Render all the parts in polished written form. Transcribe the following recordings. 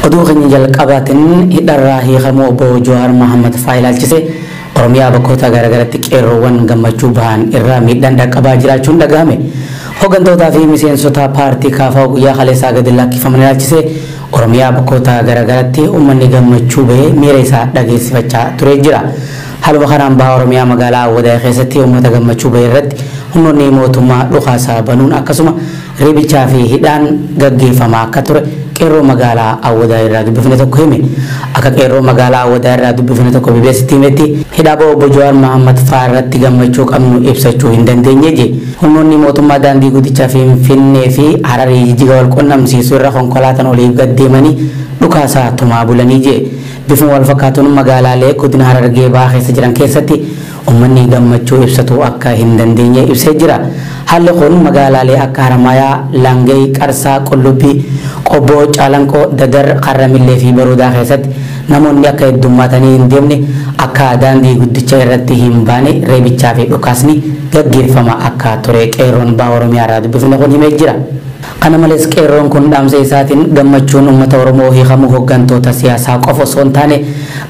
Oduu keenya jalqabaatiin hidharraa hiikamuu obbo Jawaar Mohaammed faa ilaalchise Oromiyaa bakkoota garaagaraatti qeerroowwan gammachuu bahan irraa miidhaan dhaqqabaa jiraachuun dhagahame. Hooggantootaa fi miseensota paartii KFO guyyaa kaleessaa gadi lakkifaman ilaalchise Oromiyaa bakkoota garaagaraatti uummanni gammachuu bahee miira isaa dhageessifachaa ture jira. Haaluma kanaan baha Oromiyaa magaalaa Awwadaay keessatti uummata gammachuu bahee irratti humnoonni mootummaa dhukaasaa banuun akkasuma riibichaa fi hidhaan gaggeeffamaa akka ture qeerroo magaalaa Awwadaay irraa dubbifne tokko hime. Akka qeerroo magaalaa Awwadaay irraa dubbifne tokko BBStti himetti hidhaa obbo Jawaar Mohaammed faa irratti gammachuu qabnu ibsachuu hin dandeenye je. Humnoonni mootummaa daandii guddichaa Finfinnee fi Hararii jijjiga wal qunnamsiisuu irra konkolaataan oliif gad deemanii dhukaasaa tumaa bulanii je. Bifuma wal fakkaatuun magaalaalee godina Harargee bahaa keessa jiran keessatti uummanni gammachuu ibsatu akka hin dandeenye ibsee jira. Haalli kun magaalaalee akka Haramayaa, Laangee, Qarsaa, Qullubbii, Qobboo, Caalanqoo, Dadar, Qarramillee fi Baruudaa keessatti namoonni akka heddummaatanii hin deemne akka daandii guddicha irratti hin baane reebichaa fi dhukaasni gaggeeffama akka ture qeerroon baha Oromiyaa irraa dubbifne kun himee jira. Kana malees qeerroon kun dhaamsa isaatiin gammachuun uummata Oromoo hiikamuu hooggantoota siyaasaa qofa osoo hin taane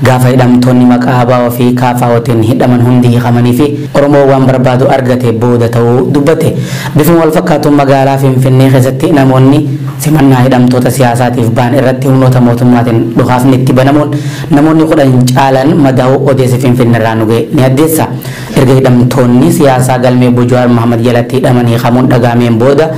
gaafa hidhamtoonni maqaa ABO fi KFOtiin hidhaman hundi hiikamanii fi Oromoo waan barbaadu argate booda ta'uu dubbate. Bifuma wal fakkaatuun magaalaa Finfinnee keessatti namoonni simannaa hidhamtoota siyaasaatiif ba'an irratti humnoota mootummaatiin dhukaasni itti banamuun namoonni 10 caalan madaa'uu odeessi Finfinneerraa nu ga'e ni addeessa. Erga hidhamtoonni siyaasaa galmee obbo Jawaar Mohaammed jalatti hidhaman hiikamuun dhagahameen booda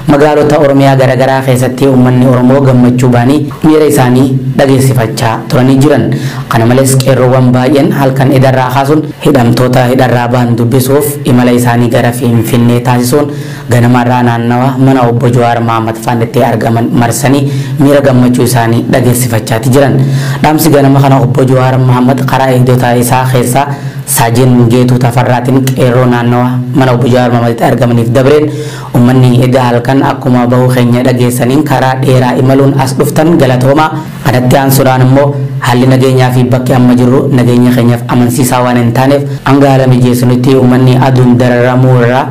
magaalota Oromiyaa garaagaraa keessatti uummanni Oromoo gammachuu ba'anii miira isaanii dhageessifachaa turanii jiran. Kana malees qeerroowwan baay'een halkan hidharraa kaasuun hidhamtoota hidharraa ba'an dubbisuuf imala isaanii gara Finfinnee taasisuun ganamarraa naannawa mana obbo Jawaar Mohaammed faanitti argaman marsanii miira gammachuu isaanii dhageessifachaati jiran. Dhaamsi ganama kana obbo Jawaar Mohaammed karaa eegdota isaa keessaa Saajin Geetuu Tafarraatiin qeerroo naannawa mana obbo Jawaar Mohaammed argamaniif dabreen uummanni egaa halkan akkuma bahuu keenya dhageessaniin karaa dheeraa imaluun as dhuftan galatoomaa. Kanatti aansuudhaan immoo haalli nageenyaa fi bakki amma jirru nageenya keenyaaf amansiisaa waan hin taaneef hanga haala mijeessinutti uummanni aduun dararamuu irraa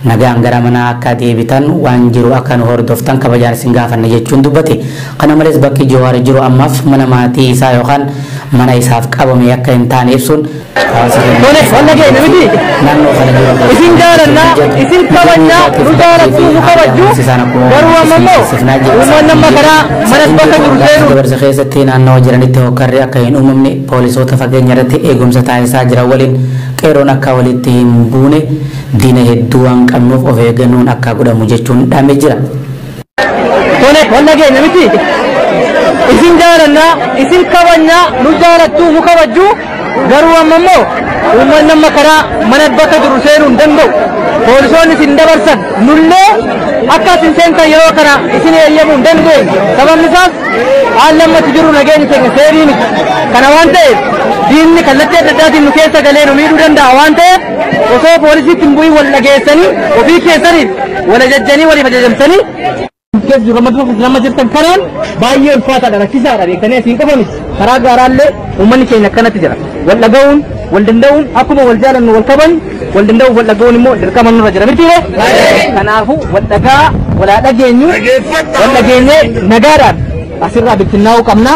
nagaan gara manaa akka deebitan waan jiru akka nu hordoftan kabajaan isin gaafanna jechuun dubbate. Kana malees bakki Jawaar jiru ammaaf mana maatii isaa yookaan mana isaaf qabame akka hin taane ibsuun Tole, wal dhageenya miti. naannoo kana jiru Isin jaalannaa, isin kabajnaa, nu jaalattuu, nu kabajju. Garuu amma immoo uummanni amma karaa manas bakka jiru seenuu dabarsa keessatti naannawa jiranitti hokkarri akka hin uumamne poolisoota fageenya irratti eegumsa taasisaa jiran waliin qeerroon akka walitti hin buune diina hedduu waan qabnuuf of eeggannoon akka godhamu jechuun dhaamee jira. Tole, wal dhageenya miti. Isin jaalannaa, isin kabajnaa, nu jaalattuu, nu kabajju. Garuu amma immoo uummanni amma karaa mana bakka jiru seenuu hin danda'u. Poolisoonni isin dabarsan nullee akka isin seentan yeroo kana isin eeyyamuu hin dandeenye. Sababni isaas haalli ammatti jiru nageenyi keenya seerii miti. Kana waan ta'eef diinni kallattii adda addaatiin nu keessa galee nu miidhuu danda'a waan ta'eef osoo poolisiitti hin bu'iin wal dhageessanii ofii keessaniif wal ajajjanii waliif ajajamsanii keessa jiru amma jirtan kanaan baay'ee ulfaataadha rakkisaadha beektanii asiin qofa miti. Karaa gaaraallee uummanni keenya akkanatti jira. Wal dhaga'uun wal danda'uun akkuma wal jaalannu wal kabajnu wal danda'uuf wal dhaga'uun immoo dirqama nurra jira mitiire. Kanaafuu wal dhagaa walaa dhageenyu wal dhageenyee nagaadhaan asirraa bittinnaa'uu qabna.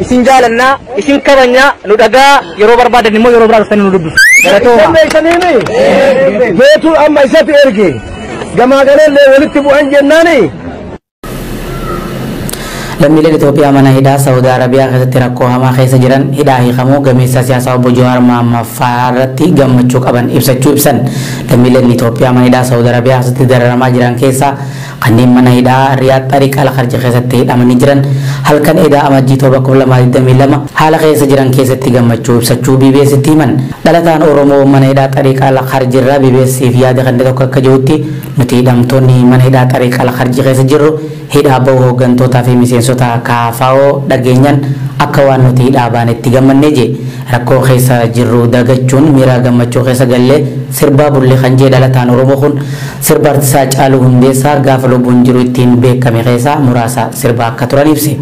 Isin jaalannaa isin kabajnaa nu dhagaa yeroo barbaadan immoo yeroo biraa dhuftanii nu dubbisu. Galatooma. Geetuun amma isatti erge gamaa galallee walitti bu'an jennaani. Lammiileen Itoophiyaa mana hidhaa Saawudii Arabiyaa keessatti rakkoo hamaa keessa jiran hidhaa hiikamuu gameessa siyaasaa obbo Jawaar Mohaammed faa irratti gammachuu qaban ibsachuu ibsan. Lammiileen Itoophiyaa mana hidhaa Saawudii Arabiyaa keessatti dararamaa jiran keessaa kanneen mana hidhaa Riyaad Xariiq Al-Kharj keessatti hidhamanii jiran halkan edaa amajjii 7/2022 haala keessa jiran keessatti gammachuu ibsachuu BBStti himan. Dhalataan Oromoo mana hidhaa Xariiq Al-Kharj irraa BBSf yaada kenne tokko akka jirutti nuti hidhamtoonni mana hidhaa Xariiq Al-Kharj keessa jirru hidhaa bahuu hooggantootaa fi miseensota KFO dhageenyaan akka waan nuti hidhaa baanetti gammannee je. Rakkoo keessa jirru dagachuun miira gammachuu keessa gallee sirbaa bullee kan jee dhalataan Oromoo kun sirba artisaa Caaluu Hundeessaa gaafa lubbuun jiru ittiin beekame keessaa muraasa sirba akka turan ibse.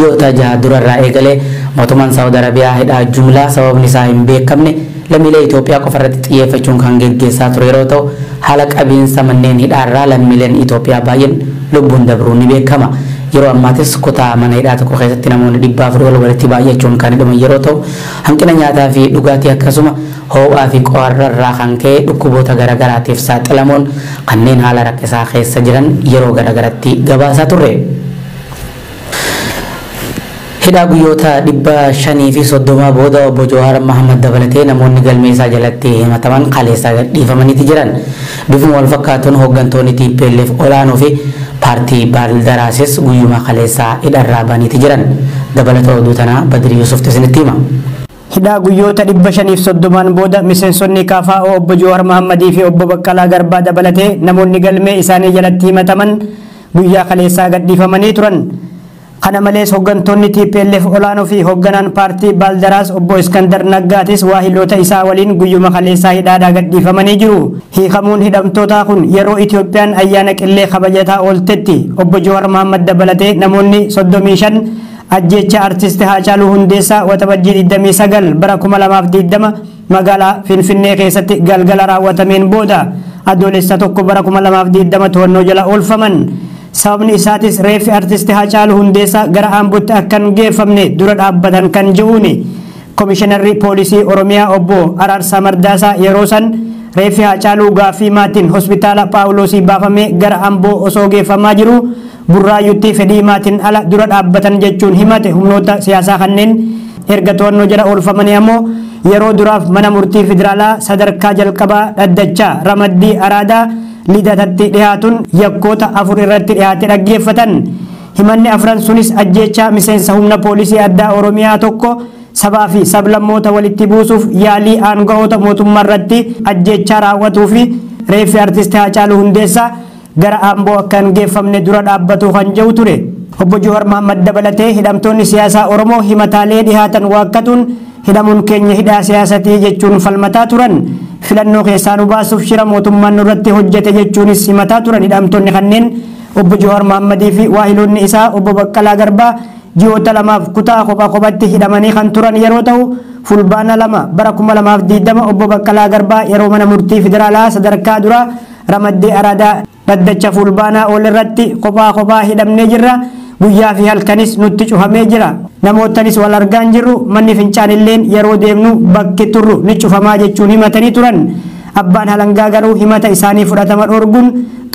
Ji'oota 6 durarraa eegalee mootummaan Saawud Arabiyaa hidhaa jumlaa sababni isaa hin beekamne lammiilee Itoophiyaa qofarratti xiyyeeffachuun kan geggeessaa ture yeroo ta'u, haala qabiinsa manneen hidhaarraa lammiileen Itoophiyaa baay'een lubbuun dabruun ni beekama. Yeroo ammaatis kutaa mana hidhaa tokko keessatti namoonni 400 ol walitti baay'achuun kan hidhaman yeroo ta'u, hanqina nyaataa fi dhugaatii akkasuma ho'aa fi qorrarraa kan ka'e dhukkuboota garaagaraatiif saaxilamuun kanneen haala rakkisaa keessa jiran yeroo garaagaratti gabaasaa turre. Hidhaa guyyoota 530 booda obbo Jawaar Mohammad dabalatee namoonni galmee isaa jalatti himataman kaleessaa gadhiifamaniiti jiran. Bifuma wal fakkaatuun hooggantoonni TPLF olaanoo fi paartii Baaldaraasis guyyuma kaleessaa hidharraa baniiti jiran. Dabalata oduu tanaa Badri Yusuf isinitti hima. Hidhaa guyyoota 530 booda miseensonni KFO obbo Jawaar Mohammadii fi obbo Baqqalaa Garbaa dabalatee namoonni galmee isaanii jalatti himataman guyyaa kaleessaa gadhiifamanii turan. Kana malees hooggantoonni TPLF olaanoo fi hoogganaan paartii Baaldaraas obbo Iskandar Naggaatis waahiloota isaa waliin guyyuma kaleessaa hidhaadhaa gadhiifamanii jiru. Hiikamuun hidhamtootaa kun yeroo Itoophiyaan ayyaana qillee kabajataa ooltetti obbo Jawaar Mohammad dabalatee namoonni 35 ajjeecha artisti Haacaaluu Hundeessaa Waxabajjii 29 bara 2020 magaalaa Finfinnee keessatti galgala raawwatameen booda adoolessa 1 bara 2020 to'annoo jala oolfaman. Sababni isaatis reeffi artisti Haacaaluu Hundeessaa gara Ambootti akka hin geeffamne dura dhaabbatan kan jiruuni. Komishinarri poolisii Oromiyaa obbo Araarsaa Mardaasaa yeroo san reeffi Haacaaluu gaaffii maatiin hospitaala Paawuloosii baafamee gara Amboo osoo geeffamaa jiru Burraayyuutti fedhii maatiin ala dura dhaabbatan jechuun himate. Humnoota siyaasaa kanneen erga to'annoo jala oolfamanii ammoo yeroo duraaf mana murtii federaalaa sadarkaa jalqabaa dhaddachaa ramaddii Araadaa Lidatatti dhiyaatuun yakkoota 4 irratti dhiyaate dhaggeeffatan. Himanni afran sunis ajjeechaa miseensa humna poolisii addaa Oromiyaa tokko, sabaa fi sablammoota walitti buusuuf yaalii, aanga'oota mootummaa irratti ajjeechaa raawwatuu fi reeffi artisti Haacaaluu Hundeessaa gara Amboo akka hin geeffamne dura dhaabbatu kan jedhu ture. Obbo Jawaar Mohammad dabalatee hidhamtoonni siyaasaa Oromoo himataalee dhiyaatan waakkatuun hidhamuun keenya hidhaa siyaasatii jechuun falmataa turan. Filannoo keessaa nu baasuuf shira mootummaan nurratti hojjete jechuunis himataa turan. Hidhamtoonni kanneen obbo Jawaar Mohammadii fi waahiloonni isaa obbo Baqqalaa Garbaa ji'oota 2f kutaa kophaa kophaatti hidhamanii kan turan yeroo ta'u, fulbaana 2 bara 2020 obbo Baqqalaa Garbaa yeroo mana murtii federaalaa sadarkaa duraa ramaddii Araadaa dhaddacha fulbaanaa ol irratti kophaa kophaa hidhamnee jirra. Guyyaa fi halkanis nutti cufamee jira. Namootanis wal argaa hin jirru. Manni fincaanilleen yeroo deemnu bakki turru ni cufamaa jechuun himatanii turan. Abbaan halangaa garuu himata isaanii fudhatama dhorguun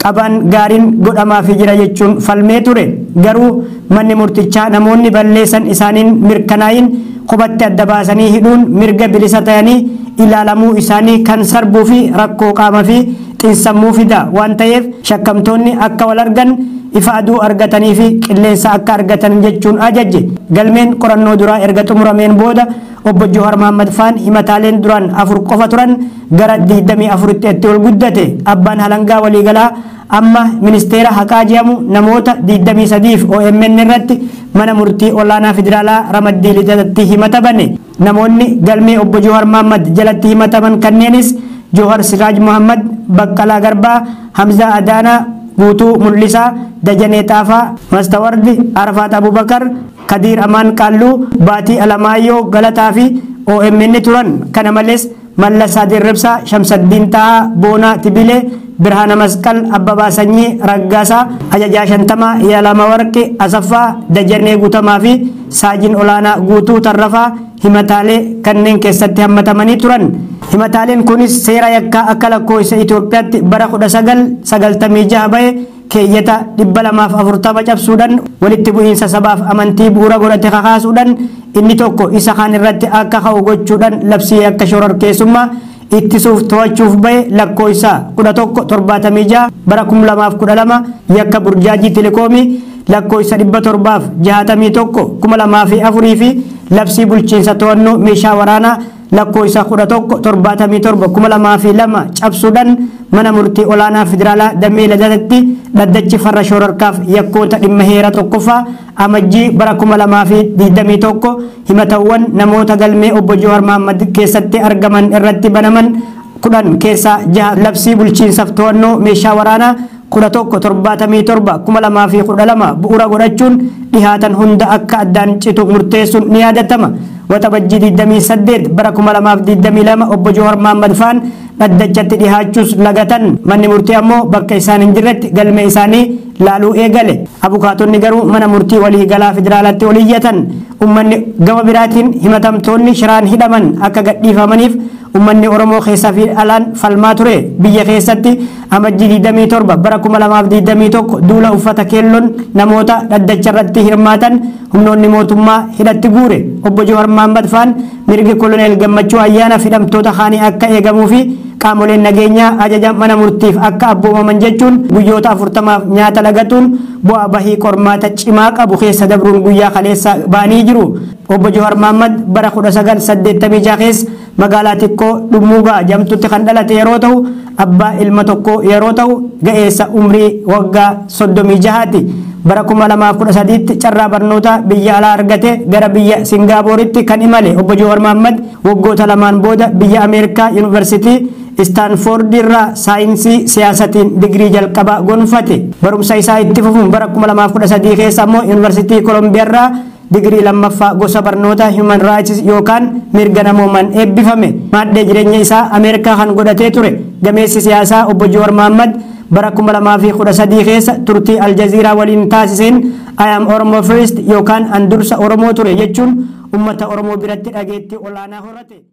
qabaan gaariin godhamaafii jira jechuun falmee ture. Garuu manni murtichaa namoonni balleessan isaaniin mirkanaayin kophatti adda baasanii hidhuun mirga bilisa ta'anii ilaalamuu isaanii kan sarbuu fi rakkoo qaamaa fi xiinsammuu fida waan ta'eef shakkamtoonni akka wal argan, ifa aduu argatanii fi qilleensa akka argatan jechuun ajajje. Galmeen qorannoo duraa erga xumurameen booda obbo Jawaar Mohammad faan himataaleen duraan 4 qofa turan gara 24tti itti ol guddate. Abbaan halangaa waliigalaa amma ministeera haqaa jedhamu namoota 23f OMN irratti mana murtii olaanaa federaalaa ramaddii Lidatatti himata bane. Namoonni galmee obbo Jawaar Mohammad jalatti himataman kanneenis Jawaar Siraaj Mohammad, Baqqalaa Garbaa, Hamzaa Adaanaa, Guutuu Mul'isaa, Dajanee Xaafaa, Mastawardi Arafaat Abubakar, Kadiir Amaan Qaalluu, Baatii Alamaayyoo Galataa fi OMN turan. Kana malees Mallasaa Dirribsaa, Shamsaddiin Tahaa, Boonaa Tibilee, Birhaana Masqal, Abbabaa Sanyii, Raggaasaa, Ajajaa Shantamaa, Yaalama Warqi, Asaffaa, Dajanee Guutamaa fi Saajin Olaanaa Guutuu Tarrafaa himataalee kanneen keessatti hammatamanii turan. Himataaleen kunis seera yakkaa akka lakkoofsa Itoophiyaatti bara 1996 bahe keeyyata 240 cabsuudhaan walitti bu'iinsa sabaaf amantii bu'uura godhate kakaasuudhaan inni tokko isa kaan irratti akka ka'u gochuudhaan labsii akka shororkeessummaa ittisuuf to'achuuf bahe lakkoofsa 1176 bara 2012, yakka burjaajii telekoomii lakkoofsa 761 2004 fi labsii bulchiinsa to'annoo meeshaa waraanaa lakkoofsa 1177 2002 cabsuudhaan mana murtii olaanaa federaalaa damee Lidatatti dhaddachi farra shororkaaf yakkoota dhimma heera 1ffaa Amajjii bara 2021 himatawwan namoota galmee obbo Jawaar Mohammad keessatti argaman irratti banaman 10 keessaa 6 labsii bulchiinsaaf to'annoo meeshaa waraanaa 1177 2012 bu'uura godhachuun dhihaatan hunda akka addaan citu murteessuun ni yaadatama. Waxabajjii 28 bara 2022 obbo Jawaar Mohammad faan dhaddachatti dhihaachuus lagatan. Manni murtii ammoo bakka isaan hin jirretti galmee isaanii laaluu eegale. Abukaatonni garuu mana murtii waliigalaa federaalatti ol iyyatan. Uummanni gama biraatiin himatamtoonni shiraan hidhaman akka gadhiifamaniif uummanni Oromoo keessaa fi alaan falmaa ture. Biyya keessatti Amajjii 27 bara 2021 duula uffata keelloon namoota dhaddacha irratti hirmaatan humnoonni mootummaa hidhatti guure. Obbo Jawaar Mohammad faan mirgi Koloneel Gammachuu Ayyaana hidhamtoota kaanii akka eegamuu fi qaamoleen nageenyaa ajaja mana murtiif akka abboomaman jechuun guyyoota 40f nyaata lagatuun bu'aa bahii qormaata cimaa qabu keessa dabruun guyyaa kaleessa ba'anii jiru. Obbo Jawaar Mohammad bara 1986 keessa magaalaa xiqqoo Dhummuugaa jedhamtutti kan dhalate yeroo ta'u, abbaa ilma tokko yeroo ta'u, ga'eessa umrii waggaa 36ti. Bara 2013tti carraa barnoota biyya alaa argate gara biyya Singaapooritti kan imale obbo Jawaar Mohammad waggoota lamaan booda biyya Ameerikaa Yuunivarsiitii Istaanfoord irraa saayinsii siyaasatiin digirii jalqabaa gonfate. Barumsa isaa itti fufuun bara 2013 keessa ammoo Yuunivarsiitii Kolombiyaa irraa digirii lammaffaa gosa barnoota Human Rights yookaan mirga namoomaan eebbifame. Maaddee jireenya isaa Ameerikaa kan godhatee ture gameessi siyaasaa obbo Jawaar Mohammad bara 2013 keessa turtii Aljaziiraa waliin taasiseen "I am Oromo first" yookaan "an dursa Oromoo ture" jechuun uummata Oromoo biratti dhageettii olaanaa horate.